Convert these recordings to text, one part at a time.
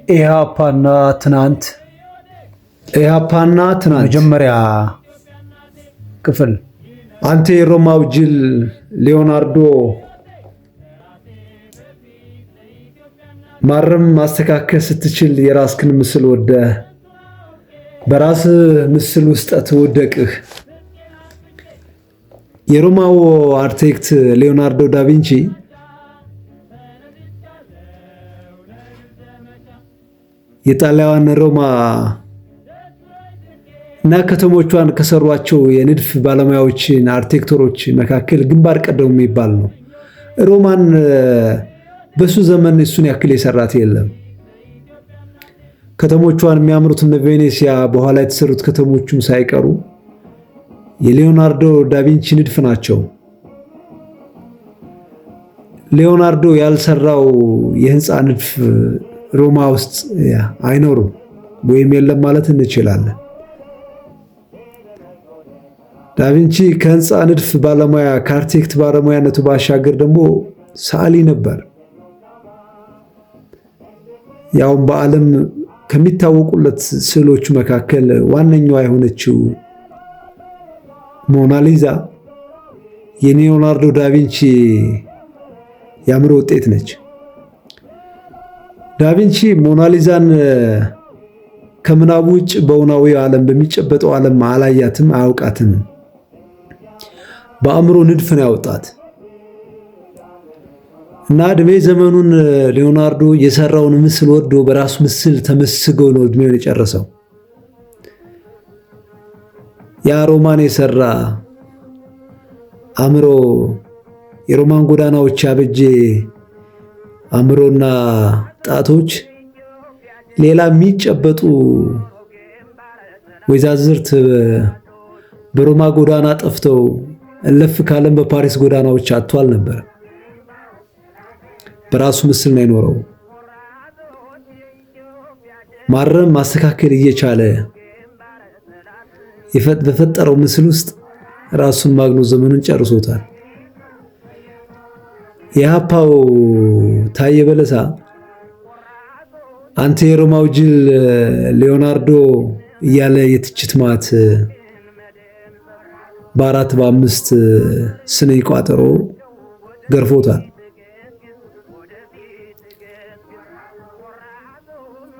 ኢህአፓና ትናንት። ኢህአፓና ትናንት መጀመሪያ ክፍል። አንተ የሮማው ጅል ሊዮናርዶ፣ ማረም ማስተካከል ስትችል የራስክን ምስል ወደህ በራስ ምስል ውስጥ ትወደቅህ። የሮማው አርክቴክት ሊዮናርዶ ዳቪንቺ የጣሊያን ሮማ እና ከተሞቿን ከሰሯቸው የንድፍ ባለሙያዎችን አርክቴክተሮች መካከል ግንባር ቀደሙ የሚባል ነው። ሮማን በሱ ዘመን እሱን ያክል የሰራት የለም። ከተሞቿን የሚያምሩት እነ ቬኔሲያ በኋላ የተሰሩት ከተሞቹም ሳይቀሩ የሊዮናርዶ ዳቪንቺ ንድፍ ናቸው። ሊዮናርዶ ያልሰራው የህንፃ ንድፍ ሮማ ውስጥ አይኖርም ወይም የለም ማለት እንችላለን። ዳቪንቺ ከህንፃ ንድፍ ባለሙያ፣ ከአርክቴክት ባለሙያነቱ ባሻገር ደግሞ ሰዓሊ ነበር። ያውም በዓለም ከሚታወቁለት ስዕሎቹ መካከል ዋነኛዋ የሆነችው ሞናሊዛ የሊዮናርዶ ዳቪንቺ የአእምሮ ውጤት ነች። ዳቪንቺ ሞናሊዛን ከምናቡ ውጭ በእውናዊ ዓለም፣ በሚጨበጠው ዓለም አላያትም፣ አያውቃትም። በአእምሮ ንድፍ ነው ያወጣት እና እድሜ ዘመኑን ሊዮናርዶ የሰራውን ምስል ወዶ በራሱ ምስል ተመስገው ነው እድሜውን የጨረሰው። ያ ሮማን የሰራ አእምሮ፣ የሮማን ጎዳናዎች ያበጀ አእምሮና ጣቶች ሌላ የሚጨበጡ ወይዛዝርት በሮማ ጎዳና ጠፍተው እለፍ ካለም በፓሪስ ጎዳናዎች አጥቶ አልነበር። በራሱ ምስል ነው የኖረው። ማረም ማስተካከል እየቻለ በፈጠረው ምስል ውስጥ ራሱን ማግኖ ዘመኑን ጨርሶታል። የኢህአፓው ታዬ በለሳ አንተ የሮማው ጅል ሊዮናርዶ እያለ የትችት ማት በአራት በአምስት ስንኝ ቋጠሮ ገርፎታል።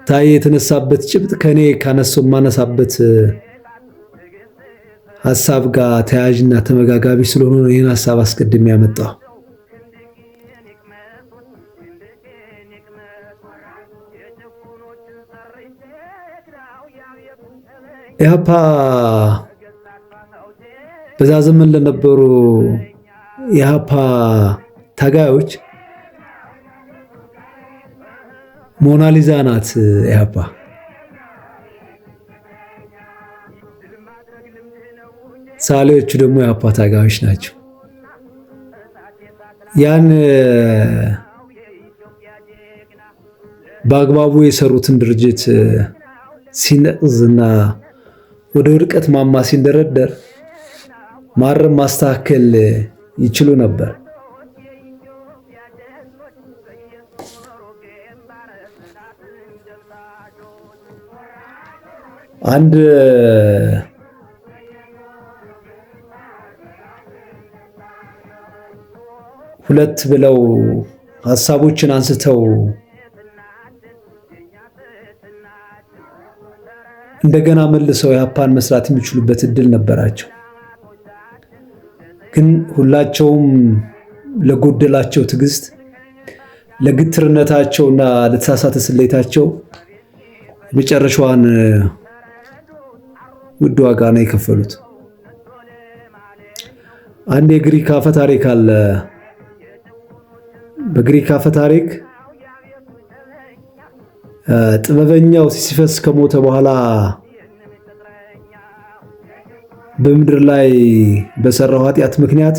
ታዬ የተነሳበት ጭብጥ ከኔ ካነሳው ማነሳበት ሀሳብ ጋር ተያያዥና ተመጋጋቢ ስለሆነ ነው ይህን ሀሳብ አስቀድሜ ያመጣው። ኢህአፓ በዛ ዘመን ለነበሩ የኢህአፓ ታጋዮች ሞናሊዛ ናት ኢህአፓ። ሳሌዎቹ ደግሞ የኢህአፓ ታጋዮች ናቸው። ያን በአግባቡ የሰሩትን ድርጅት ሲነቅዝና ወደ ውድቀት ማማ ሲንደረደር ማረም ማስተካከል ይችሉ ነበር። አንድ ሁለት ብለው ሀሳቦችን አንስተው እንደገና መልሰው ኢህአፓን መስራት የሚችሉበት እድል ነበራቸው። ግን ሁላቸውም ለጎደላቸው ትዕግስት፣ ለግትርነታቸውና ለተሳሳተ ስሌታቸው የመጨረሻዋን ውድ ዋጋ ነው የከፈሉት። አንድ የግሪክ አፈ ታሪክ አለ። በግሪክ አፈ ታሪክ ጥበበኛው ሲሲፈስ ከሞተ በኋላ በምድር ላይ በሰራው ኃጢአት ምክንያት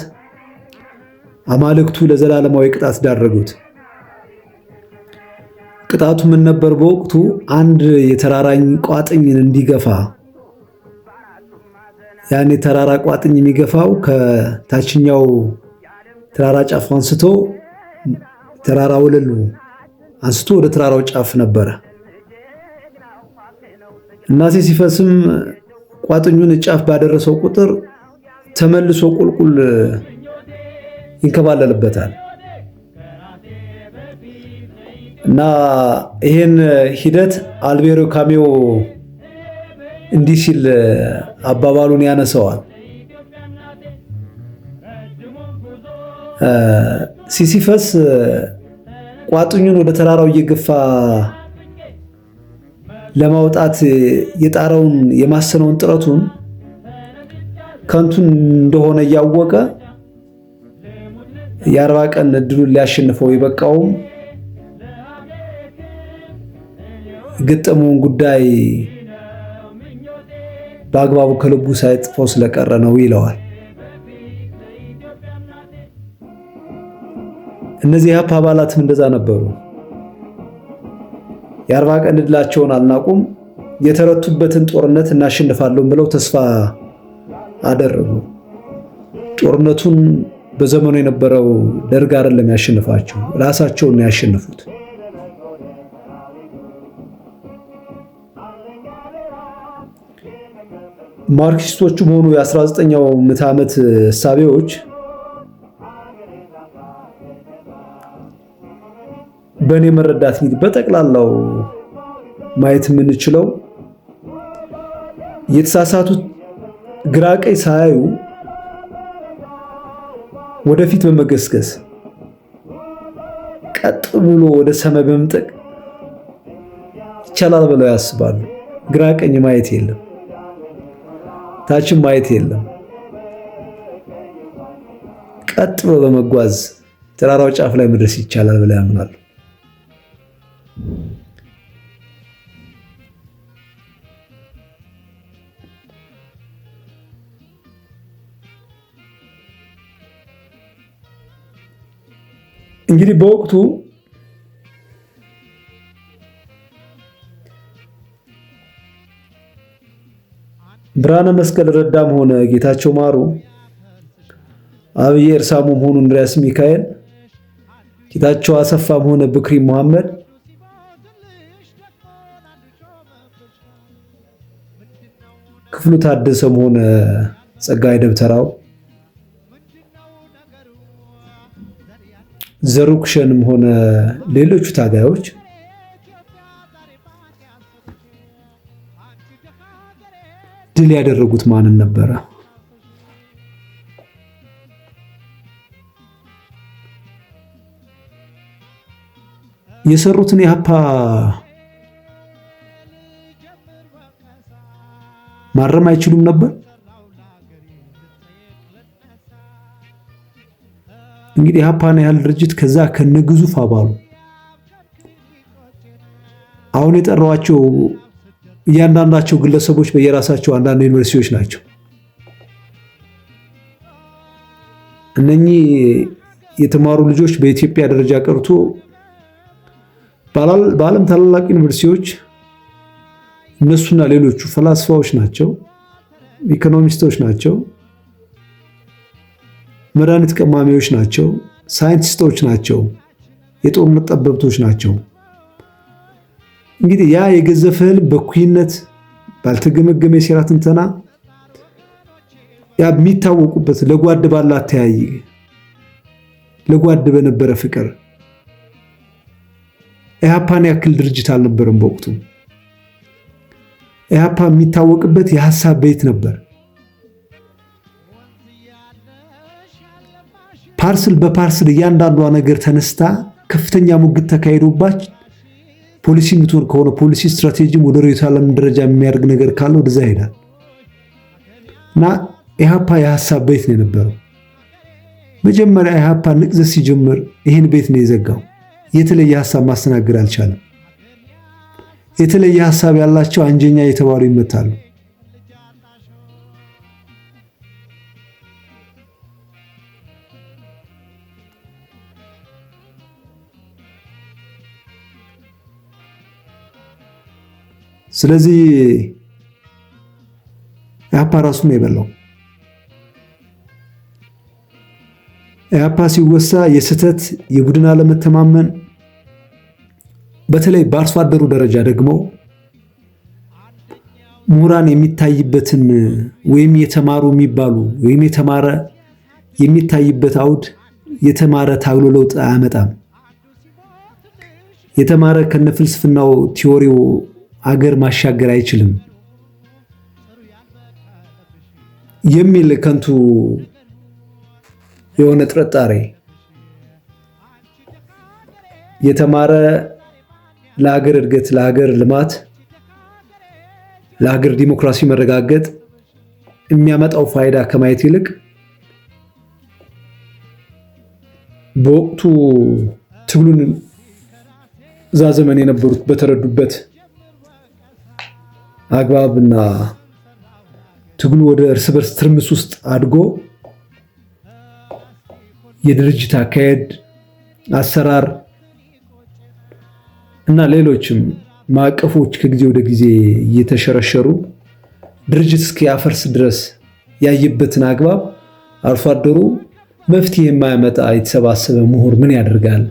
አማልክቱ ለዘላለማዊ ቅጣት ዳረጉት። ቅጣቱ ምን ነበር? በወቅቱ አንድ የተራራኝ ቋጥኝን እንዲገፋ፣ ያን የተራራ ቋጥኝ የሚገፋው ከታችኛው ተራራ ጫፍ አንስቶ፣ ተራራ ወለሉ አንስቶ ወደ ተራራው ጫፍ ነበረ። እና ሲሲፈስም ቋጥኙን ጫፍ ባደረሰው ቁጥር ተመልሶ ቁልቁል ይንከባለልበታል። እና ይሄን ሂደት አልቤሮ ካሚዮ እንዲህ ሲል አባባሉን ያነሰዋል። ሲሲፈስ ቋጥኙን ወደ ተራራው እየገፋ ለማውጣት የጣረውን የማሰነውን ጥረቱን ከንቱን እንደሆነ እያወቀ የ40 ቀን እድሉን ሊያሸንፈው የበቃውም የገጠመውን ጉዳይ በአግባቡ ከልቡ ሳይጥፈው ስለቀረ ነው ይለዋል። እነዚህ የኢህአፓ አባላትም እንደዛ ነበሩ። የ40 ቀን እድላቸውን አልናቁም። የተረቱበትን ጦርነት እናሸንፋለን ብለው ተስፋ አደረጉ። ጦርነቱን በዘመኑ የነበረው ደርግ አይደለም ያሸንፋቸው፣ ራሳቸውን ነው ያሸነፉት። ማርክሲስቶቹም ሆኑ የ19ኛው ምዕተ ዓመት እሳቤዎች በእኔ መረዳት እንግዲህ በጠቅላላው ማየት የምንችለው የተሳሳቱት ግራ ቀኝ ሳያዩ ወደፊት በመገስገስ ቀጥ ብሎ ወደ ሰማይ በመምጠቅ ይቻላል ብለው ያስባሉ። ግራ ቀኝ ማየት የለም፣ ታችም ማየት የለም። ቀጥ ብሎ በመጓዝ ተራራው ጫፍ ላይ መድረስ ይቻላል ብለው ያምናሉ። እንግዲህ በወቅቱ ብርሃነ መስቀል ረዳም ሆነ ጌታቸው ማሩ፣ አብዬ ኤርሳሞም ሆኑ እንድሪያስ ሚካኤል፣ ጌታቸው አሰፋም ሆነ ብክሪ መሐመድ ክፍሉ ታደሰም ሆነ ጸጋዬ ደብተራው ዘሩክሸንም ሆነ ሌሎቹ ታጋዮች ድል ያደረጉት ማንን ነበረ? የሰሩትን የሀፓ ማረም አይችሉም ነበር? እንግዲህ ኢህአፓን ያህል ድርጅት ከዛ ከነግዙፍ አባሉ አሁን የጠራኋቸው እያንዳንዳቸው ግለሰቦች በየራሳቸው አንዳንድ ዩኒቨርሲቲዎች ናቸው። እነኚህ የተማሩ ልጆች በኢትዮጵያ ደረጃ ቀርቶ በዓለም ታላላቅ ዩኒቨርሲቲዎች እነሱና ሌሎቹ ፈላስፋዎች ናቸው፣ ኢኮኖሚስቶች ናቸው፣ መድኃኒት ቀማሚዎች ናቸው፣ ሳይንቲስቶች ናቸው፣ የጦርነት ጠበብቶች ናቸው። እንግዲህ ያ የገዘፈ ህልም በኩይነት ባልተገመገመ የሴራ ትንተና ያ የሚታወቁበት ለጓድ ባለ አተያይ ለጓድ በነበረ ፍቅር ኢህአፓን ያክል ድርጅት አልነበረም በወቅቱ። ኢህአፓ የሚታወቅበት የሀሳብ ቤት ነበር። Parcel በ parcel እያንዳንዷ ነገር ተነስታ ከፍተኛ ሙግት ተካሂዶባት ፖሊሲ የምትሆን ከሆነ ፖሊሲ ስትራቴጂም ወደ ርዕዮተ ዓለም ደረጃ የሚያደርግ ነገር ካለ ወደዛ ይሄዳል እና ኢህአፓ የሀሳብ ቤት ነው የነበረው። መጀመሪያ ኢህአፓ ንቅዘት ሲጀምር ይህን ቤት ነው የዘጋው። የተለየ ሀሳብ ማስተናገድ አልቻለም። የተለየ ሀሳብ ያላቸው አንጀኛ የተባሉ ይመታሉ። ስለዚህ ኢህአፓ ራሱ ነው የበላው። ኢህአፓ ሲወሳ የስህተት የቡድን አለመተማመን በተለይ በአርሶ አደሩ ደረጃ ደግሞ ምሁራን የሚታይበትን ወይም የተማሩ የሚባሉ ወይም የተማረ የሚታይበት አውድ የተማረ ታግሎ ለውጥ አያመጣም። የተማረ ከነፍልስፍናው theory ው አገር ማሻገር አይችልም የሚል ከንቱ የሆነ ጥርጣሬ፣ የተማረ ለሀገር እድገት፣ ለሀገር ልማት፣ ለሀገር ዲሞክራሲ መረጋገጥ የሚያመጣው ፋይዳ ከማየት ይልቅ በወቅቱ ትግሉን እዛ ዘመን የነበሩት በተረዱበት አግባብና ትግሉ ወደ እርስ በርስ ትርምስ ውስጥ አድጎ የድርጅት አካሄድ፣ አሰራር እና ሌሎችም ማዕቀፎች ከጊዜ ወደ ጊዜ እየተሸረሸሩ ድርጅት እስኪያፈርስ ድረስ ያየበትን አግባብ አርሶ አደሩ መፍትሄ የማያመጣ የተሰባሰበ ምሁር ምን ያደርጋል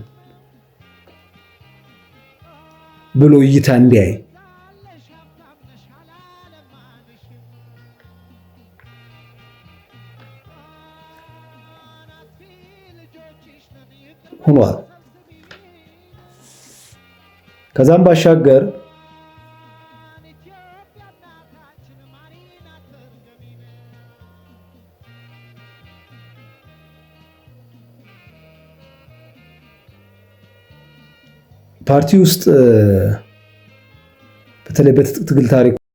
ብሎ እይታ እንዲያይ ሆኗል። ከዛም ባሻገር ፓርቲ ውስጥ በተለይ በትጥቅ ትግል ታሪክ